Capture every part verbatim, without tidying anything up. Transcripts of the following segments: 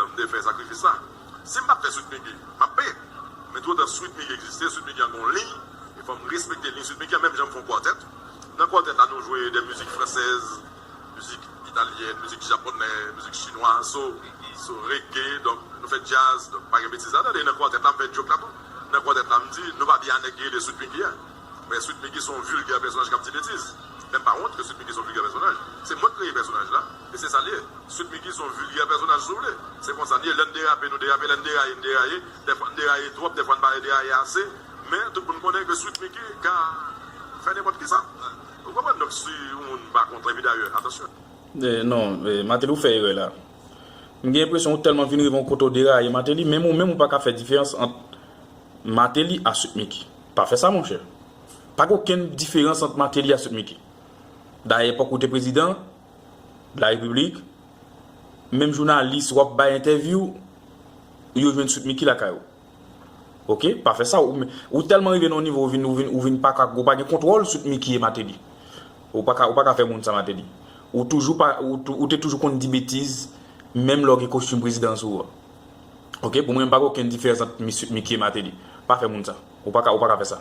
M te fè sakrifis la. Si m pa t fè Sweet Micky, m ap peye. Men toutotan Sweet Micky egziste, Sweet Micky an gon liy, e fò m respekte liy Sweet Micky an, menm jan m fè yon kwatèt. Nan kwatèt la, nou jwe de mizik fransèz, mizik italyèn, mizik japonè, mizik chinwa, so, so reggae, donk nou fè djaz, donk pa gen betiz ladan, e nan kwatèt la, m fè djok la tou. Nan kwatèt la, m di, nou pa byen a nèg ki rele Sweet Micky a. Men Sweet Micky se yon vilgè pèsonaj k ap di betiz. Men m pa wont ke Sweet Micky se yon vilgè pèsonaj. Se mwen k kreye pèsonaj la, e se sa l ye. Sweet Micky se yon vilgè pèsonaj, si w vle. Se konsa n ye. Lè n derape, nou derape. Lè n deraye, n deraye. Dèfwa n deraye twòp, dèfwa n pa deraye ase. Men tout moun konnen ke Sweet Micky ka fè nenpòt kisa. Ou konprann? Donk si yon moun pa kontan, epi dayè, atansyon. Eh, non, eh, Martelly, ou fè erè la. M gen enpresyon ou tèlman vin rive yon kote w deraye Martelly, menm ou menm ou pa ka fè diferans ant Martelly a Sweet Micky. Pa fè sa, monchè. Pa gen okenn diferans ant Martelly a Sweet Micky. Dayè, epòk ou te prezidan de la repiblik, menm jounalis w ap bay entèvyou, yo jwenn Sweet Micky lakay ou. Oke? Pa fè sa. Ou, ou tèlman rive nan yon nivo, ou vin, ou vin, ou vin pa ka, ou pa gen kontwòl Sweet Micky e Martelly. Ou pa ka, ou pa ka fè moun sa, Martelly. Ou toujou pa, ou, tou- ou te toujou konn di betiz, menm lè w gen kostim prezidan sou ou a. Oke? Pou mwen, m pa gen okenn diferans ant Sweet Micky e Martelly. Pa fè moun sa. Ou pa ka, ou pa ka fè sa.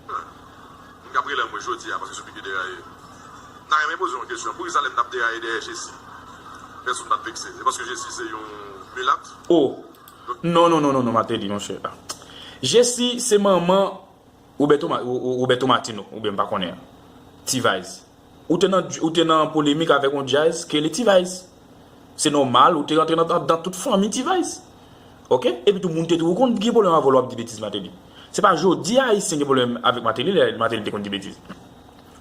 M k ap rele mwen jodi a paske Sweet Micky deraye. M ta renmen poze yon kesyon. Poukisa lè m t ap deraye dèyè Jesi, pèsonn pa t vekse? Se paske Jesi se yon milat? Oh! Non, non, non, non, non, Martelly, monchè. Jesi se manman Roberto, Ma- Ro- Ro- Roberto Martino, oubyen m pa konnen. T-Vice. Ou te nan, ou te nan polemik avèk yon djaz ki rele T-Vice. Se nòmal, ou te rantre nan, nan, nan tout fanmi T-Vice. Oke? Epi tou, moun te tou konn gen pwoblèm avè w lè w ap di betiz, Martelly. Se pa jodi a Ayisyen gen pwoblèm avèk Martelly, lè Martelly te konn di betiz.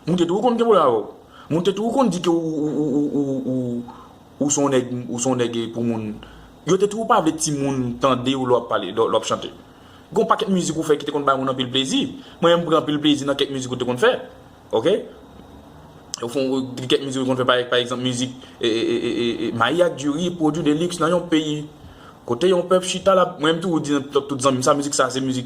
Moun te tou konn gen pwoblèm avè w. Moun te tou konn di ke ou, ou, ou, ou, ou, ou, ou se yon nèg, ou se yon nèg pou moun. Yo te tou pa vle timoun tande w lè w ap pale, lè w ap chante. Gen yon pakèt mizik ou fè ki te konn bay moun anpil plezi. Mwen menm, m pran anpil plezi nan kèk mizik ou te konn fè. Oke? Ou fè yon, kèk mizik ou konn fè, pa, pa egzanp, mizik, e, e, e, e, e, mayi ak diri, pwodui de liks nan yon peyi. Kote yon pèp chita la, mwen menm tou, ou di nan tout, tout zanmi m, sa mizik sa, se mizik,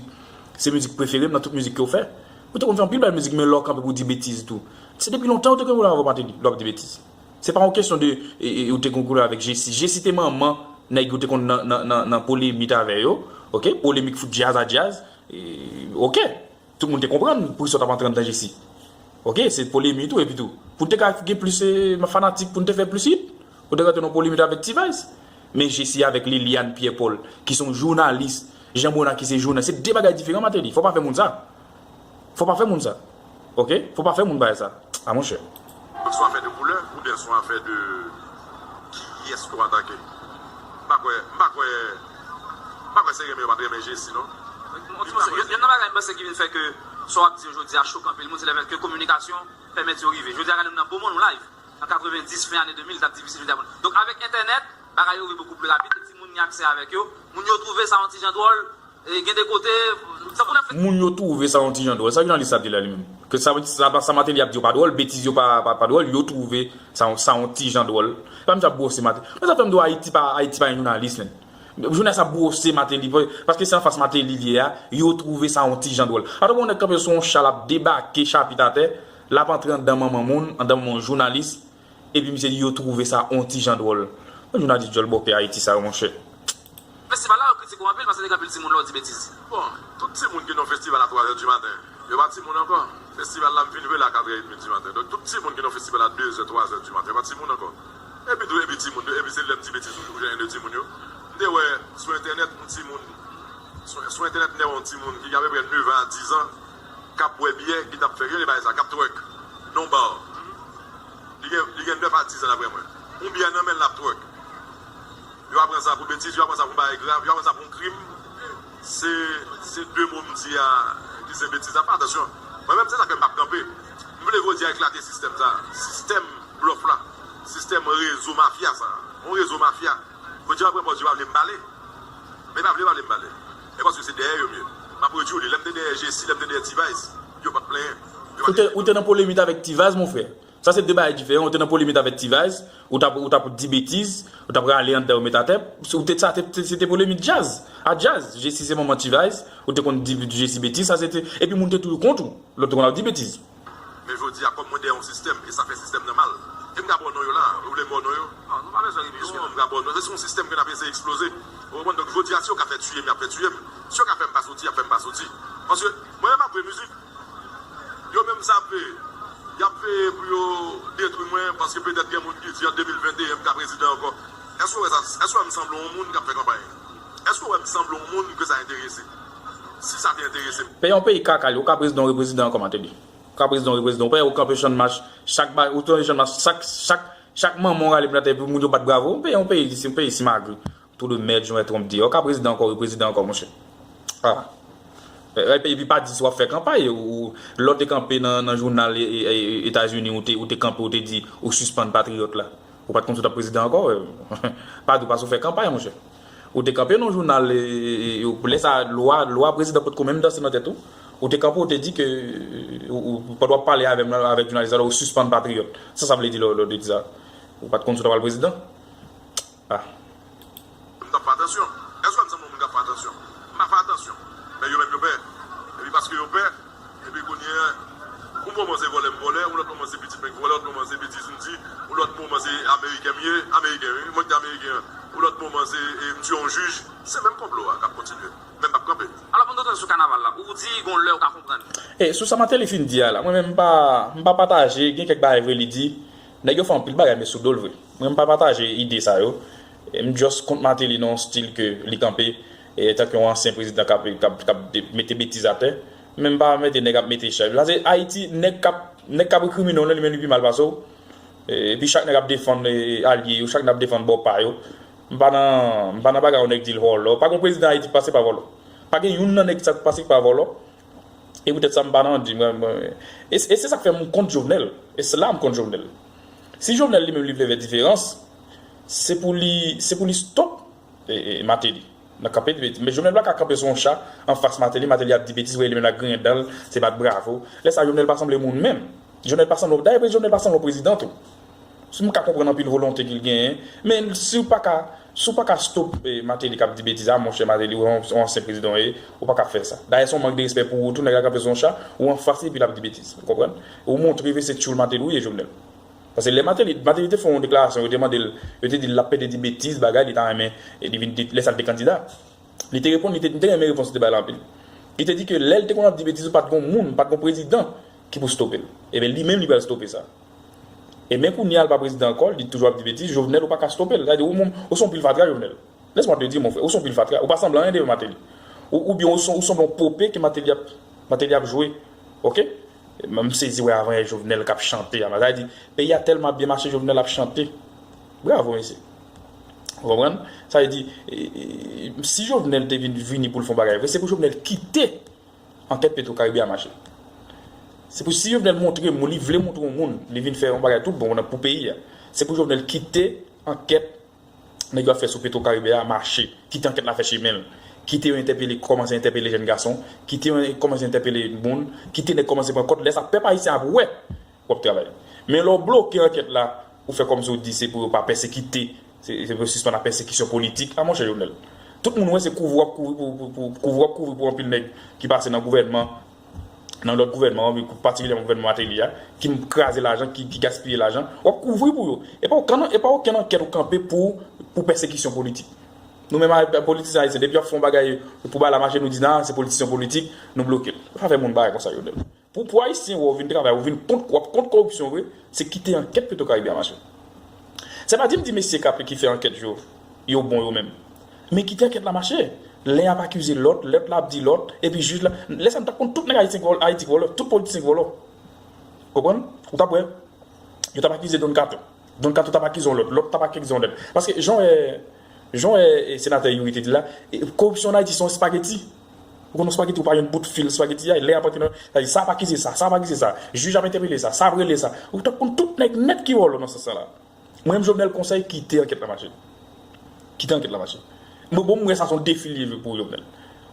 se mizik prefere m nan tout mizik ke w fè. Ou te konn fè anpil bèl mizik, men lè w kanpe pou w di betiz tou. Se depi lontan ou te konn wè avè w, Martelly, lè w ap di betiz. Se pa yon kesyon de, e, e, ou te konn koule avèk Jesi. Jesi te manman nèg ou te konn nan, nan, nan, nan polemik avè yo. Oke? Polemik fout djaz a djaz. E, oke. Tout moun te konprann poukisa w t ap antre anndan Jesi. Oke? Se polemik tou, epi tou. Pou n te ka gen plis, e, fanatik, pou n te fè plis hit, ou te rantre nan polemik avèk T-Vice. Men Jesi avèk Liliane Pierre Paul, ki se yon jounalis, Jean Bonnat ki se jounalis, se de bagay diferan, Martelly. Fò w pa fè moun sa. Fò w pa fè moun sa. Oke? Fò w pa fè moun bagay sa. A monchè. Se yon afè de koulè oubyen se yon afè de kiyès ke w atake? M pa kwè, m pa kwè, m pa kwè se renmen yo pa t renmen Jesi, non. Yon ti moso, youn, youn nan bagay m panse ki vin fè ke sa w ap di yo jodi a choke anpil moun, se lefètke kominikasyon pèmèt yo rive. Jodi a, gade m nan Beaumont, nou live. An katrevenndis, fen ane de mil, t ap difisil jodi a. Donk, avèk entènèt, bagay yo rive bokou pli rapid, e timoun gen aksè avèk yo. Moun yo twouve sa yon ti jan dwòl, e gen de kote, tankou nan fè. Moun yo twouve sa yon ti jan dwòl. Sa jounalis la di la li menm? Ke sa, sa, sa Martelly ap di yo pa dwòl, betiz yo pa, pa, pa dwòl, yo twouve sa, sa yon ti jan dwòl. Pa m ap bwose Martelly. Men sa fè m di w Ayiti pa, Ayiti pa gen jounalis, menm. Jounalis ap bwose Martelly, pa- paske se anfas Martelly li ye a, yo twouve sa yon ti jan dwòl. Atò, bon, nèg kanpe sou yon cha, l ap debake chapit atè, l ap antre anndan manman moun, anndan manman yon jounalis, epi misye di yo twouve sa yon ti jan dwòl. Yon jounalis djòl bòpè Ayiti sa yo, monchè. Festival la, yo kritike w anpil paske te gen anpil timoun la, w di betiz. Bon, tout timoun ki nan festival a twa zè di maten, yo pa timoun ankò. Festival la, m fin vre la a kat è edmi di maten. Donk, tout timoun ki nan festival la de zè, twa zè di maten, yo pa timoun ankò. Epi tou, epi timoun yo, epi se lè m di betiz ou, ou jwenn de timoun yo. M te wè sou entènèt, yon timoun, sou, sou entènèt, m te wè yon timoun ki gen apeprè nèf an a diz an, k ap bwè byè, ki t ap fè, ki rele bagay sa, k ap twerk, nan yon bar. Li gen, li gen nèf a diz an, daprè mwen. Yon byè nan men l, l ap twerk. Yo pa pran sa pou betiz, yo pa pran sa pou yon bagay grav, yo pa pran sa pou yon krim. Se, se de mo m di a ki se betiz apa. Atansyon, mwen menm, se sa k fè m p ap kanpe. M vle jodi a eklate sistèm sa, sistèm blòf la, sistèm rezo mafya sa. Yon rezo mafya. Jodi a, yo pran pòz, yo pa vle m pale. Men pa vle pale m pale. E paske se dèyè yo m ye. M ap redi w li. Lè m te dèyè Jesi, lè m te dèyè T-Vice, yo pa t plenyen. Yo pa Ou te, te ou te nan polemik avèk T-Vice, mon frè. Sa se de bagay diferan. Ou te nan polemik avèk T-Vice, ou t ap, ou t ap di betiz, ou t ap rale anndan yo met atè. Ou te, sa te, te, se te polemik djaz. A djaz, Jesi se manman T-Vice, ou te konn di Jesi betiz, sa se te, epi moun te toujou kont ou, lè w te konn ap di betiz. Men jodi a, kòm mwen dèyè yon sistèm, e sa fè sistèm nan mal. E m ka ba w non yo la, ou vle m ba w non yo? Pa bezwen reviyon, m ka ba w non. Se yon sistèm ke n ap eseye eksploze. Ou konprann? Donk, jodi a, si yo ka fè tiye m, y ap fè tiye m. Si yo ka fè m pa soti, y ap fè m pa soti. Paske mwen menm ap jwe mizik. Yo menm sa ap veye. Y ap veye pou yo detwi mwen, paske petèt gen moun ki di an de mil venteyen m ka prezidan ankò. Èske w wè sa? Èske w wè m sanble yon moun k ap fè kanpay? Èske w wè m sanble yon moun ke sa enterese? Si sa te enterese m. Peyi yon peyi kaka, li, ou ka prezidan, ou reprezidan ankò, Martelly. Ou ka prezidan, ou reprezidan. Ou pa wè ou kanpe Channmas, chak ba, ou tande Channmas, chak, chak, chak manman w rale plantè pou moun yo bat bravo. Yon peyi, yon peyi, se yon peyi simagri. Trou de mèd, jan Trump di. Ou ka prezidan ankò, ou reprezidan ankò, monchè. Ah. E, epi, epi pa di si w ap fè kanpay, ou, ou, lè w te kanpe nan, nan jounal e, e, e, Etazini, ou te, ou te kanpe, ou te di, ou sispann patriyòt la. Ou pa t konn si w t ap prezidan ankò, e, pa di w pa si w fè kanpay, monchè. Ou te kanpe nan jounal, e, e, e, ou, lè sa, lwa, lwa prezidan potko menm danse nan tèt ou. Ou te kanpe, ou te di ke, e, ou, ou, pandan w ap pale avè m, avèk jounalis la, ou sispann patriyòt. Sa, sa vle di lè, lè w te di sa. Ou pa t konn si w t ap al prezidan. Ah. M t ap fè atansyon. Èske w wè m sanble yon moun k ap fè atansyon? M pa fè atansyon. Men yo menm yo pè. Epi paske yo pè, epi kounye a, yon moman se vòlè m vòlè, yon lòt moman se pitit mwen k vòlè, yon lòt moman se betiz m di, yon lòt moman se ameriken m ye, ameriken wi, mwen ki te ameriken an. Yon lòt moman se, e, m tiye yon jij. Se menm konplo a k ap kontinye. Men m p ap kanpe. Alò, pandan w sou kanaval la, ou di gon lè ou ka konprann. E sou sa Martelly fin di a la, mwen menm m pa, m pa pataje, gen kèk bagay vre li di, nèg yo fè anpil bagay, men sou do l vre. Mwen, m pa pataje ide sa yo. E m just kont Martelly nan yon stil ke li kanpe, e, tankou yon ansyen prezidan k ap, k ap, k ap de-, mete betiz atè. Men m pa mete nèg ap mete chay. Paske Ayiti, nèg k ap, nèg k ap rekrimine w lan, li menm li pi mal pase w. E, epi chak nèg ap defann, e, alye yo, chak nèg ap defann bò pa yo. M pa nan, m pa nan bagay yon nèg di l vòlò. Pa gen prezidan Ayiti k pase pa vòlò. Pa gen youn nan nèg sa k pase k pa vòlò. E poutèt sa, m pa nan di, mwen, mwen, e, e se sa k fè m kont Jovenel. E se la m kont Jovenel. Si Jovenel li menm li vle fè diferans, se pou li, se pou li stop, e, e, Martelly. Nan kanpe di betiz. Men Jovenel pa ka kanpe sou yon cha anfas Martelly, Martelly ap di betiz, wè li menm l ap griyen dan l, se bat bravo. Lè sa, Jovenel pa sanble moun menm. Jovenel pa sanble, dayè, Jovenel pa sanble yon prezidan tou. Si m ka konprann anpil volonte ke l genyen, men si w pa ka, si w pa ka stop, e, Martelly k ap di betiz a, monchè Martelly, ou yon, yon ansyen prezidan w ye, ou pa ka fè sa. Dayè, se yon mank de respè pou ou tou, nèg la kanpe sou yon cha, ou anfas li, epi l ap di betiz. Ou konprann? Ou montre ke se tchoul Martelly ou ye, Jovenel. Paske lè Martelly, Martelly te fè yon deklarasyon, yo te mande l, yo te di l ap pede di betiz, bagay, li ta renmen, e, li vin, lè sa l te kandida. Li te reponn, li te, m te renmen repons li te bay la anpil. Li te di ke lè l te konn ap di betiz, pa t gon moun, pa t gon prezidan ki pou stope l. Ebyen, li menm, li pral stope sa. E men kounye a, l pa prezidan ankò, li toujou ap di betiz, Jovenel, ou pa ka stope l. Sa vle di, ou, ou se yon pil fatra, Jovenel. Laisse-moi te dire, mon frère, ou se yon pil fatra, ou pa sanble anyen devan Martelly. Ou, oubyen ou se, ou sanble yon pope ke Martelly ap, Martelly ap jwe. Oke? M sezi wè avanyè Jovenel k ap chante a. Sa vle di, peyi a tèlman ap byen mache, Jovenel ap chante. Bravo, mesye. Ou konprann? Sa vle di, e, e, si Jovenel te vin, vini pou l fè yon bagay vre, se pou Jovenel kite ankèt Petro Caribe a mache. Se pou si Jovenel montre moun, li vle montre yon moun, li vin fè yon bagay tout bon nan, pou peyi a. Se pou Jovenel kite ankèt nèg yo ap fè sou Petro Caribe a mache. Kite ankèt la fè chemen l. Kite yo entèpele, kòmanse entèpele jèn gason. Kite yo kòmanse entèpele moun. Kite nèg kòmanse pran kòd. Lè sa, pèp ayisyen ap wè w ap travay. Men lè w bloke ankèt la, ou fè kòmsi w di se pou yo pa pèsekite, se, se pou yo sispann ap pèsekisyon politik. A monchè Jovenel. Tout moun wè se kouvri w ap kouvri pou, pou, pou, kouvri w ap kouvri pou anpil nèg ki pase nan gouvènman, nan lòt gouvènman, wi, patikilyèman gouvènman Martelly a, ki kraze lajan, ki, ki gaspiye lajan, w ap kouvri pou yo. E pa okenn, e pa okenn ankèt ou kanpe pou, pou pèsekisyon politik. Nou menm a, politisyen ayisyen, depi y ap fè yon bagay pou bagay la mache, nou di, nan, se politisyen politik, nou bloke l. Yo pa fè moun bagay konsa, Jovenel. Pou, pou ayisyen wè w vin travay, ou vin kont, w ap kont koripsyon vre, se kite ankèt Petro Caribe a mache. Se pa di m di mesye k ap, ki fè ankèt yo, yo bon yo menm. Men kite ankèt la mache. Len ap akize lòt, lòt la ap di lòt, epi jij la, lè sa m t ap konn tout nèg Ayiti k vòlò, Ayiti k vòlò, tout politisyen k vòlò. Konprann? Ou t ap wè, yo t ap akize Don Kato. Don Kato t ap akize yon lòt, lòt t ap akize yon lòt. Paske jan w wè, jan w wè, e, senatè Youri te di la, e, koripsyon an Ayiti se yon espageti. Ou konn yon espageti, ou pa jwenn bout fil espageti a, lè y ap antre nan, sa di, sa ap akize sa, sa ap akize sa, jij ap entèpele sa, sa ap rele sa. Ou t ap konn tout nèg nèt ki vòlò nan sans sa la. Mwen menm Jovenel konsèy, kite ankèt la mache. Kite ankèt la mache. Mwen bon, mwen wè sa se yon defi li ye pou Jovenel.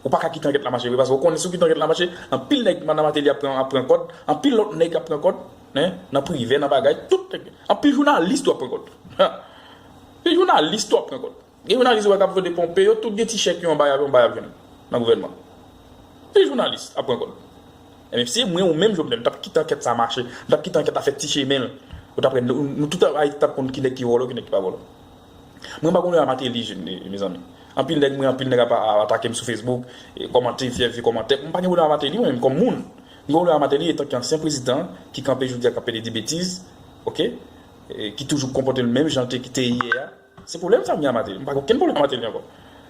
Ou pa ka kite ankèt la mache vre, paske ou konnen si w kite ankèt la mache, anpil nèg nan Martelly ap pran, ap pran kòd, anpil lòt nèg ap pran kòd, hein, nan privè, nan bagay, tout nèg, anpil jounalis tou ap pran kòd. Ha. Anpil jounalis tou ap pran kòd. Gen jounalis ou wè k ap vande ponpe yo, tout gen ti chèk yo anba y ap, anba y ap jwenn nan gouvènman. Anpil jounalis ap pran kòd. Ebyen, si se mwen ou menm Jovenel, m t ap kite ankèt sa mache, m t ap kite ankèt la fè ti chemen l. Ou t ap wè, nou, nou tout Ayiti t ap konn ki nèg ki vòlò, ki nèg ki pa vòlò. Mwen pa gen pwoblèm a Martelly, mezanmi. Anpil nèg, mwen, anpil nèg ap, ap atake m sou Facebook, e kòmante, fè vye kòmantè. Mwen pa gen pwoblèm a Martelly, mwen menm, kòm moun. Mwen gen pwoblèm a Martelly etanke ansyen prezidan ki kanpe jodi a, k ap pede di betiz, oke? E ki toujou konpòte l menm jan l te, te ye a. Se pwoblèm sa m gen a Martelly. M pa gen okenn pwoblèm a Martelly ankò.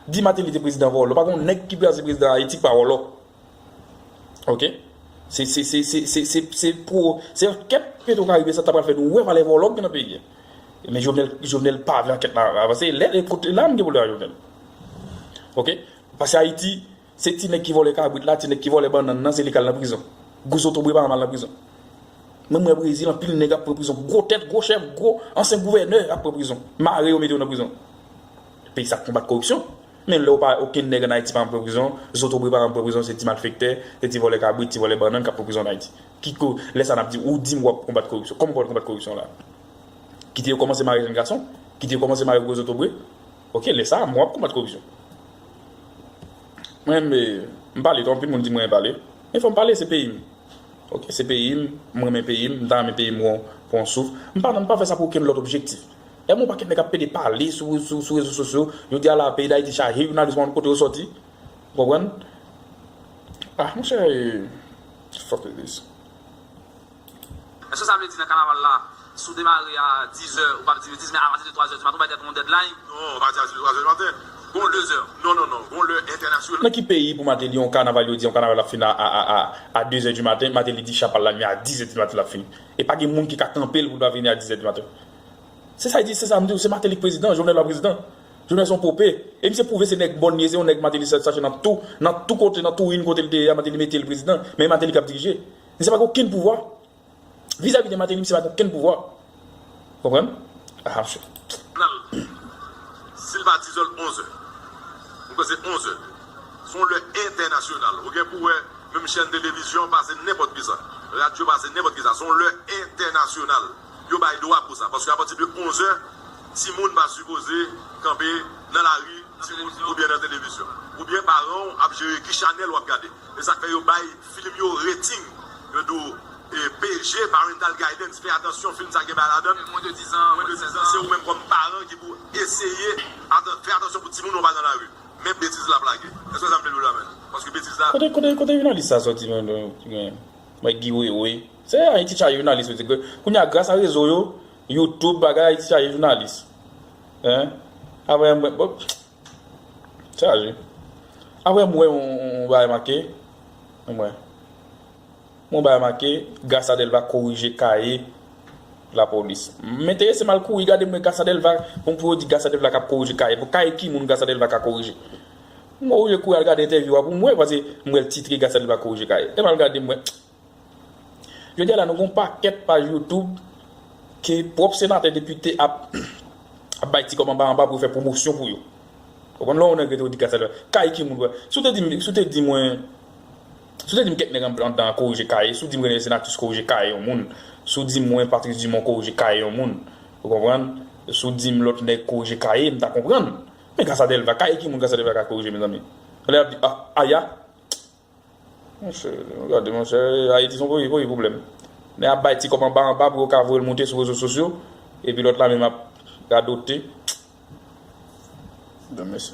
Di Martelly te prezidan vòlò. Pa gen yon nèg ki kraze prezidan Ayiti ki pa vòlò. Oke? Se, se, se, se, se, se, se pou, se ankèt Petwokaribe sa t ap pral fè nou wè valè vòlò k gen nan peyi a. Men Jovenel, Jovenel pa vle ankèt la avanse. Lè, lè, kote la m gen pwoblèm ak Jovenel. Oke? Paske Ayiti, se ti nèg ki vòlè kabrit la, ti nèg ki vòlè bannann nan, se li k al nan prizon. Gwo zotobre pa janm al nan prizon. Mwen, m wè Brezil, anpil nèg ap pran prizon. Gwo tèt, gwo chèf, gwo ansyen gouvènè ap pran prizon. Mare yo, mete yo nan prizon. Peyi sa ap konbat koripsyon. Men lè w pa, okenn nèg ann Ayiti pa janm pran prizon, zotobre pa janm pran prizon, se ti malfektè, se ti vòlè kabrit, ti vòlè bannann k ap pran prizon ann Ayiti. Ki ko, lè sa n ap di, ou di m w ap konbat koripsyon. Kòman w pral konbat koripsyon la? Kite yo kòmanse mare jèn gason, kite yo kòmanse mare gwo zotobre. Oke, lè sa a, mwen w ap konbat koripsyon. Mwen, m, m pale tou, anpil moun di mwen pale. Men fò m pale, se peyi m. Oke, se peyi m, m renmen peyi m, m ta renmen peyi m pou yon, pou yon souf. M pa, m pa fè sa pou okenn lòt objektif. E mwen, yon pakèt nèg ap pede pale sou, sou, sou rezo sosyo, yo di ala peyi Dayiti chaje jounalis, pa konn kote yo sòti. Ou konprann? Ah, monchè, e, fuck this. Èske sa vle di nan kanaval la, si w demare a diz è, ou p ap di betiz, men apati de twa è di maten, ou bay tèt ou yon deadline? Non, ou pa di apati de twa è di maten. Gon lè, non, non, non, gon lè entènasyonal. Nan ki peyi pou Martelly yon kanaval, yo di yon kanaval ap fini a, a, a, a, a de zè di maten, Martelly di chapal la, men a diz è di maten l ap fini? E pa gen moun ki ka kanpe l pou l pa vini a diz è di maten. Se sa l di, se sa m di w, se Martelly k prezidan, Jovenel pa prezidan. Jovenel se yon pope. E misye pwouve se nèg bòn li ye, se yon nèg Martelly sa, sa nan tou, nan tou kote, nan tou in kote l te ye a, Martelly mete l prezidan, men Martelly k ap dirije. Misye pa gen okenn pouvwa. Vizavi de Martelly, misye pa gen okenn pouvwa. Konprann? Ah, monchè. Si l pa diz è, l onz è. Mwen kwè se onz è. Se yon lè entènasyonal. Ou gen pou wè menm chèn televizyon pase nenpòt kisa. Radyo pase nenpòt kisa. Se yon lè entènasyonal. Yo bay dwa pou sa. Paske apati de onz è, timoun pa sipoze kanpe nan lari, timoun, oubyen nan televizyon. Oubyen paran w ap jere ki chanèl w ap gade. E sa k fè yo bay fim yo rating. Yo di w, e, P G, parental guidance, fè atansyon, fim sa gen bagay ladan l. Mwen de diz an, mwen de diz an, se ou menm kòm paran ki pou eseye atan-, fè atansyon pou timoun ou pa nan lari. Men betiz l ap lage. Èske sa m te dwe la menm? Paske betiz la. Kote, kote, kote jounalis sa sòti, men, men, men Guy Wewe. Se Ayiti chaje jounalis, mesye. Kounye a, gras a rezo yo, YouTube, bagay, Ayiti chaje jounalis. Hein? Apre, mwen, bon, chaje. Apre, mwen wè yon, yon, yon bagay make. Mwen wè. Mwen bay make, Garcadel va korije kaye lapolis. M enterese m al kouri gade mwen Garcadel va, bon, pou yo di Garcadel va k ap korije kaye. Bon, kaye ki moun Garcadel va ka korije? Mwen oblije kouri al gade entèvyou a pou m wè, paske m wè l titre Garcadel va korije kaye. Lè m al gade m wè. Jodi a la, nou gon pakèt paj YouTube ke pwòp senatè, depite ap, ap bay ti kòb anba anba pou yo fè pwomosyon pou yo. Ou konprann, lè yon nèg rete ou di Garcadel, kaye ki moun, wè. Si w te di m, si w te di mwen, si w te di m kèk nèg anndan an korije kaye, si w di m Rene Senatus korije kaye yon moun, si w di m mwen Patrice Dumont korije kaye yon moun, ou konprann? Si w di m lòt nèg korije kaye, m ta konprann. Men Garcadel va, kaye ki moun Garcadel va ka korije, mezanmi? Lè y ap di, ah, aya, Monchè, gade, monchè, Ayiti se yon peyi, peyi pwoblèm. Nèg ap bay ti kòb anba anba pou yo ka voye l monte sou rezo sosyo, epi lòt la menm ap radote. Bon, mèsi.